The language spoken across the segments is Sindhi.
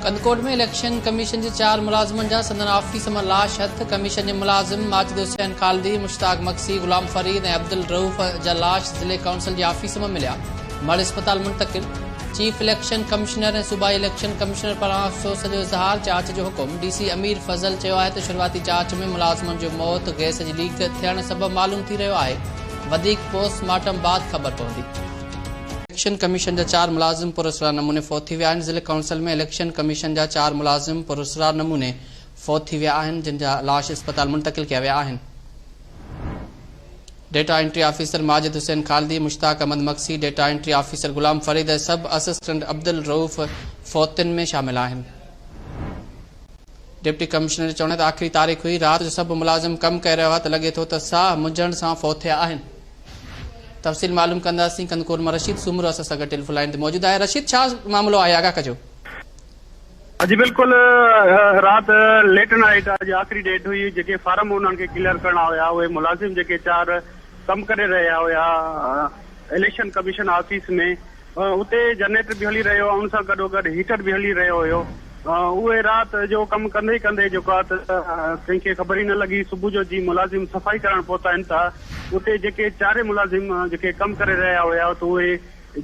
ڪنڌڪوٽ ۾ اليڪشن ڪميشن جي چار ملازمن جا سندن آفيس مان لاش هٿ، ڪميشن جي ملازم ماجد حسين خالدي، مشتاق مگسي، غلام فريد ۽ عبدالرئوف جا لاش ضلعي ڪائونسل جي آفيس مان مليا، مڙهه اسپتال منتقل، چيف اليڪشن ڪمشنر ۽ صوبائي اليڪشن ڪمشنر پاران افسوس جو اظهار، جاچ جو حڪم، ڊي سي امير فضل چيو آهي ته شروعاتي جاچ ۾ ملازمن جو موت گئس جي ليڪ ٿيڻ سبب معلوم ٿي رهيو آهي، وڌيڪ پوسٽ مارٽم بعد خبر پوندي. اليڪشن ڪميشن جا چار ملازم پراسرار نموني فوت ٿي ويا آهن، ضلعي ڪائونسل ۾ اليڪشن ڪميشن جا چار ملازم پراسرار نموني فوت ٿي ويا آهن، جن جا لاش اسپتال منتقل ڪيا ويا آهن. Data entry officer Majid Hussain Khalidi, Mushtaq Ahmed Magsi, data entry officer Ghulam Farid ۽ sub assistant Abdul Rauf فوتين ۾ شامل آهن. ڊپٽي ڪمشنر جو چوڻ آهي ته آخري تاريخ هئي، رات جو سڀ ملازم ڪم ڪري رهيا هئا ته لڳي ٿو ته ساهه منجهڻ سان فوت ٿيا آهن. تفصيل معلوم ڪنداسين ڪنڌڪوٽ مان رشيد سومرو اسان سان گڏ ٽيليفون لائين تي موجود آهي رشيد ڇا معاملو آهي آگاهه ڪجو. جي بلڪل رات ليٽ نائيٽ اڄ آخري ڊيٽ هئي جيڪي فارم انهن کي ڪليئر ڪرڻا هيا اهي ملازم جيڪي چار ڪم ڪري رهيا هيا اليڪشن ڪميشن آفيس ۾ اتي جنريٽر به هلي رهيو هو ان سان گڏوگڏ هيٽر به هلي رهيو هيو اهي رات جو ڪم ڪندي ڪندي جيڪو آهي ته ڪنهن کي خبر ئي نه لڳي صبح جو جي ملازم صفائي ڪرڻ پهتا آهن ته اتي جيڪي چارئي ملازم جيڪي ڪم ڪري رهيا هيا ته اهي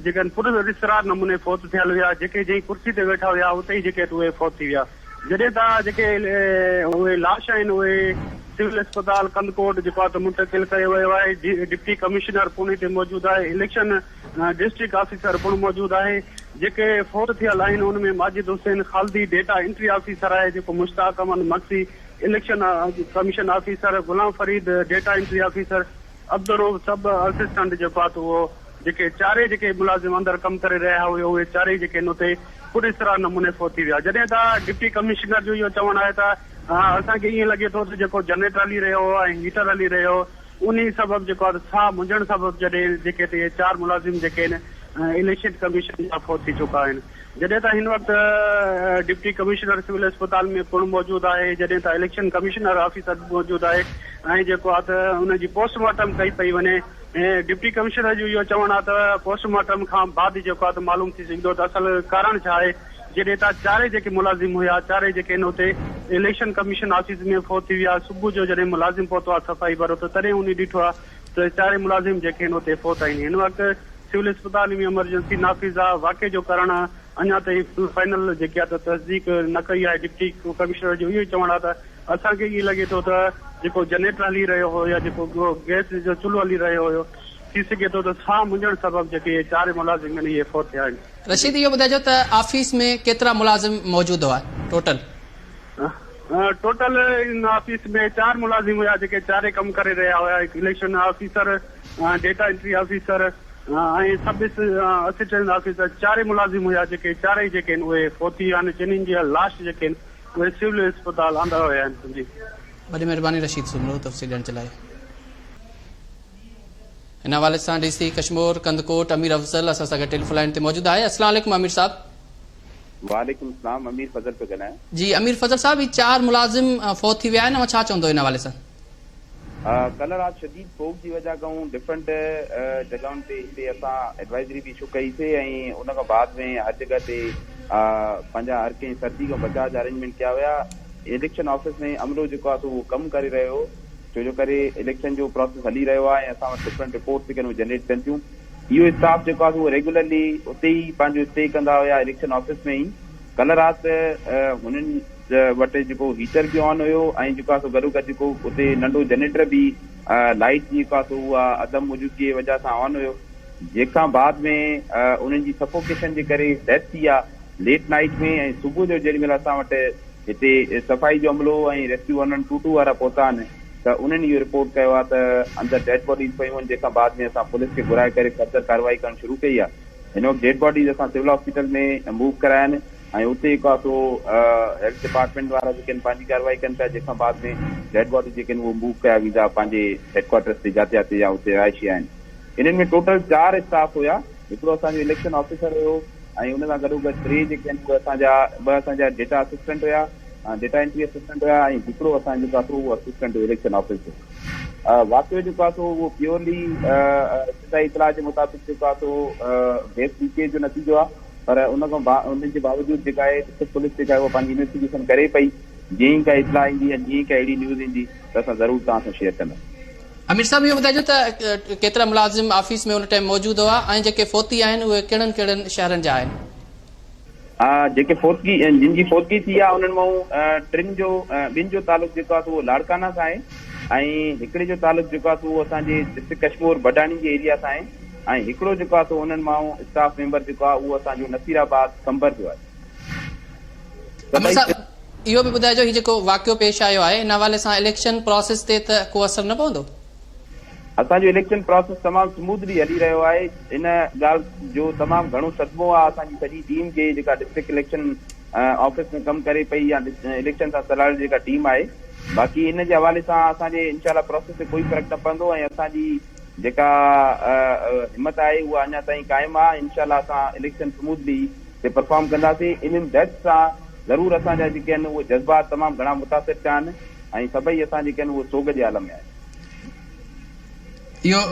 جيڪي پراسرار نموني فوت ٿيل هيا، جيڪي جنهن ڪرسي تي ويٺا هيا اتي ئي جيڪي اهي فوت ٿي ويا. جڏهن ته جيڪي اهي لاش آهن اهي سول اسپتال ڪنڌڪوٽ جيڪو آهي ته منتقل ڪيو ويو آهي، ڊپٽي ڪمشنر پڻ هتي موجود آهي، اليڪشن ڊسٽرڪٽ آفيسر پڻ موجود آهي، جيڪي فوت ٿيل آهن ان ۾ Majid Hussain Khalidi data entry officer آهي جيڪو Mushtaq Ahmed Magsi election commission officer Ghulam Farid, data entry officer Abdul Rauf, sub assistant جيڪو آهي ته اهو جيڪي چارئي جيڪي ملازم اندر ڪم ڪري رهيا هيا اهي چارئي جيڪي آهن اتي پراسرار نموني فوت ٿي ويا جڏهن ته ڊپٽي ڪمشنر جو اهو چوڻ آهي ته اسان کي ائين لڳي ٿو ته جيڪو جنريٽر هلي رهيو هو ۽ هيٽر هلي رهيو هو انهي سبب جيڪو آهي ته ساهه منجهڻ سبب جڏهن جيڪي اهي چار ملازم جيڪي آهن اليڪشن ڪميشن جا فوت ٿي چڪا آهن. جڏهن ته هن وقت ڊپٽي ڪمشنر سول اسپتال ۾ پڻ موجود آهي جڏهن ته اليڪشن ڪمشنر آفيسر به موجود آهي ۽ جيڪو آهي ته ان جي پوسٽ مارٽم ڪئي پئي وڃي ڊپٽي ڪمشنر جو اهو چوڻ آهي ته پوسٽ مارٽم کان بعد جيڪو آهي ته معلوم ٿي سگهندو ته اصل ڪارڻ ڇا آهي جڏهن ته چارئي جيڪي ملازم هيا چارئي جيڪي آهن اتي اليڪشن ڪميشن آفيس ۾ فوت ٿي ويا صبح جو جڏهن ملازم پهتو آهي صفائي وارو ته تڏهن انهي ڏٺو آهي ته چارئي ملازم جيڪي آهن اتي فوت آهن هن وقت سول اسپتال ۾ ايمرجنسي نافذ آ، واقعي جو ڪارڻ اڃا تائين فائنل جيڪي آ ته تصديق نه ڪئي آهي، ڊپٽي ڪمشنر جو اهو ئي چوڻ آ ته اسان کي ائين لڳي ٿو ته جيڪو جنريٽر هلي رهيو هو يا جيڪو گئس جو چلهو هلي رهيو هيو ٿي سگهي ٿو ته ساهه منجهڻ سبب جيڪي اهي چارئي ملازم آهن اهي فوت ٿيا آهن. رشيد اهو ٻڌائجو ته آفيس ۾ ڪيترا ملازم موجود هئا ٽوٽل؟ ٽوٽل ان آفيس ۾ چار ملازم هيا جيڪي چارئي ڪم ڪري رهيا هيا هڪ election officer, data entry officer ۽ sub assistant officer چارئي ملازم هيا جيڪي چارئي جيڪي آهن اهي فوت ٿي ويا آهن جنھن جا لاش جيڪي آهن اهي سول اسپتال آندا ويا آهن جي. وڏي مھرباني رشيد سومرو تفصيل ڏيڻ جي لاء. ان حوالي سان ڊي سي ڪشمور ڪنڌڪوٽ امير افضل اسان سان گڏ ٽيليفون لائين تي موجود آهي السلام عليڪم امير صاحب. وعليڪم السلام امير فضل پيو ڳالهايان. جي امير فضل صاحب هي چار ملازم فوت ٿي ويا آهن اوهان ڇا چوندو ان حوالي سان. ڪلهه رات شديد فوگ جي وجه کان ڊفرنٽ جڳهن تي هتي اسان ايڊوائزري به اشو ڪئي سي ۽ ان کان بعد ۾ هر جڳهه تي پنهنجا هر ڪنهن سردي کان بچاء جا ارينجمينٽ ڪيا ويا اليڪشن آفيس ۾ عملو جيڪو آهي سو اهو ڪم ڪري رهيو هو ڇو جو ڪري اليڪشن جو پراسيس هلي رهيو آهي ۽ اسان وٽ ڊفرنٽ رپورٽس جيڪي آهن اهي جنريٽ ٿين ٿيون اهو اسٽاف جيڪو آهي سو اهو ريگيولرلي اتي ئي پنهنجو اسٽي ڪندا هيا اليڪشن آفيس ۾ ئي ڪلهه رات هنن وٽ جيڪو هيٽر به آن هيو ۽ جيڪو آهي سو گڏو گڏ جيڪو اتي ننڍو جنريٽر به لائيٽ جي جيڪو آهي سو اها عدم موجودگي جي وجه سان آن هيو جنهن کان بعد ۾ انهن جي سفوڪيشن جي ڪري ڊيٿ ٿي آهي ليٽ نائيٽ ۾ ۽ صبح جو جيڏي مهل اسان وٽ هتي صفائي جو عملو ۽ ريسڪيو 112 وارا پهتا آهن ته انهن اهو رپورٽ ڪيو آهي ته اندر ڊيڊ باڊيز پيون آهن جنهن کان بعد ۾ اسان پوليس کي گهرائي ڪري فردر ڪارروائي ڪرڻ شروع ڪئي آهي هن وقت ڊيڊ باڊيز اسان سول هاسپيٽل ۾ موو ڪرايا آهن ۽ اتي جيڪو آهي سو هيلٿ ڊپارٽمينٽ وارا جيڪي آهن پنهنجي ڪارروائي ڪن پيا جنهن کان بعد ۾ ڊيڊ باڊيز جيڪي آهن اهي موو ڪيا ويندا پنهنجي هيڊ ڪوارٽرس تي جاتي جاتي يا اتي رهائشي آهن انهن ۾ ٽوٽل چار اسٽاف هيا هڪڙو اسان جو اليڪشن آفيسر هيو ۽ ان سان گڏو گڏ ٽي جيڪي آهن اهي اسان جا ٻه اسان جا ڊيٽا اسسٽنٽ هيا ڊيٽا انٽري اسسٽنٽ هيا ۽ هڪڙو اسان جو جيڪو آهي سو اهو اسسٽنٽ هيو اليڪشن آفيس جو. واقعو جيڪو آهي سو اهو پيورلي ابتدائي اطلاع جي مطابق جيڪو آهي سو گئس ليڪيج جو نتيجو آهي. پر ان کان ان جي باوجود جيڪا آهي ڊسٽرڪٽ پوليس جيڪا آهي اها پنهنجي انويسٽيگيشن ڪري پئي جيئن ئي ڪا اطلاع ايندي يا جيئن ئي ڪا اهڙي نيوز ايندي ته اسان ضرور توهان سان شيئر ڪنداسين. امير صاحب اهو ٻڌائجو ته ڪيترا ملازم آفيس ۾ ان ٽائيم موجود هئا ۽ جيڪي فوتي آهن اهي ڪهڙن ڪهڙن شهرن جا آهن؟ جيڪي فوتگي جن جي فوتگي ٿي آهي انهن مان ٽن جو ٻن جو تعلق جيڪو آهي سو اهو لاڙڪانا سان آهي ۽ هڪڙي جو تعلق جيڪو آهي سو اهو اسان جي ڊسٽرڪٽ ڪشمور بڊاڻي جي ايريا سان آهي ۽ هڪڙو جيڪو آهي سو انهن مان اسٽاف ميمبر جيڪو آهي اهو اسان جو نصير آباد قمبر جو آهي. امير صاحب اهو به ٻڌائجو هي جيڪو واقعو پيش آيو آهي ان حوالي سان اليڪشن پراسيس تي ته ڪو اثر نه پوندو؟ اسان جو اليڪشن پراسيس تمام سموٿلي هلي رهيو آهي ان ڳالهه جو تمام گهڻو صدمو آهي اسان جي سڄي ٽيم کي جيڪا ڊسٽرڪٽ اليڪشن آفيس ۾ ڪم ڪري پئي يا اليڪشن سان سلهاڙيل جيڪا ٽيم آهي باقي ان جي حوالي سان اسان جي انشاء الله پراسيس تي ڪوئي فرق نه پوندو ۽ اسان جي جيڪا همت آهي اها اڃا تائين قائم آهي انشاء الله اسان اليڪشن سموٿلي تي پرفارم ڪنداسين انهن ڊيٿ سان ضرور اسان جا جيڪي آهن اهي جذبات تمام گهڻا متاثر ٿيا آهن ۽ سڀئي اسان جيڪي آهن اهي سوڳ جي عالم ۾ آهن. اهو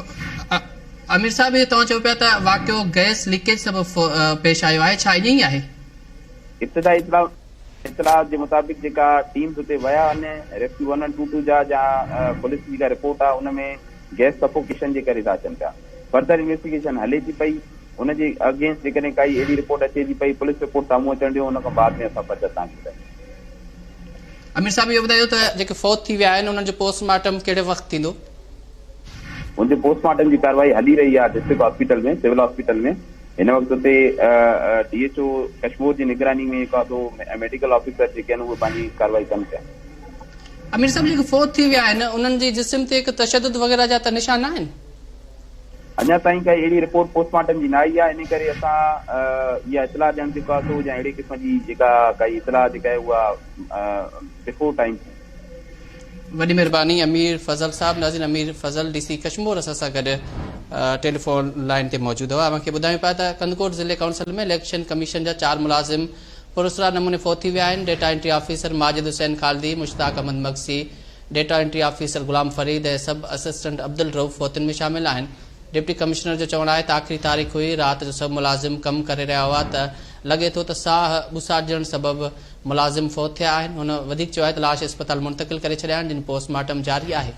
امير صاحب اهو توهان چئو پيا ته واقعو گئس ليڪيج سبب پيش آيو آهي ڇا ائين ئي آهي؟ ابتدائي اطلاعات جي مطابق جيڪا ٽيمز اتي ويا آهن ريسڪيو 1122 جا يا پوليس جي جيڪا رپورٽ آهي ان ۾ گئس سفوڪيشن جي ڪري ٿا اچن پيا فردر انويسٽيگيشن هلي ٿي پئي ان جي اگينسٽ جيڪڏهن ڪائي اهڙي رپورٽ اچي ٿي پئي پوليس رپورٽ سامهون اچڻ ڏيو ان کان بعد ۾ اسان فردر توهان کي ٻڌائينداسين. امير صاحب اهو ٻڌايو ته جيڪي فوت ٿي ويا آهن انهن جو پوسٽ مارٽم ڪهڙي وقت ٿيندو؟ ان جي پوسٽ مارٽم جي ڪارروائي هلي رهي آهي ڊسٽرڪٽ هاسپيٽل ۾ سول هاسپيٽل ۾ هن وقت اتي ڊي ايڇ او ڪشمور جي نگراني ۾ جيڪو آهي سو ميڊيڪل آفيسر جيڪي آهن اهي پنهنجي ڪارروائي ڪن پيا. امير صاحب جيڪي فوت ٿي ويا آهن انهن جي جسم تي ڪو تشدد وغيره جا ته نشان نه آهن؟ اڃا تائين ڪائي اهڙي رپورٽ پوسٽ مارٽم جي نه آئي آهي انهي ڪري اسان اها اطلاع ڏيڻ جيڪو آهي سو يا اهڙي قسم جي جيڪا ڪائي اطلاع جيڪا آهي اها بفور ٽائيم ٿيندي. وڏي مهرباني امير فضل صاحب ناظرين امير فضل ڊي سي ڪشمور اسان سان گڏ ٽيليفون لائين تي موجود هئا اوهان کي ٻڌايون پيا ته ڪنڌڪوٽ ضلعي ڪائونسل ۾ اليڪشن ڪميشن جا چار ملازم پراسرار نموني فوت ٿي ويا آهن data entry officer Majid Hussain Khalidi Mushtaq Ahmed Magsi data entry officer Ghulam Farid ۽ sub assistant Abdul Rauf فوتين ۾ شامل آهن. ڊپٽي ڪمشنر جو چوڻ آهي ته آخري تاريخ هئي، رات جو سڀ ملازم ڪم ڪري رهيا هئا ته لڳي ٿو ته ساهه ٻوساٽجڻ سبب ملازم فوت ٿيا آهن. هن وڌيڪ چيو آهي ته لاش اسپتال منتقل ڪري ڇڏيا آهن جن پوسٽ مارٽم جاري آهي.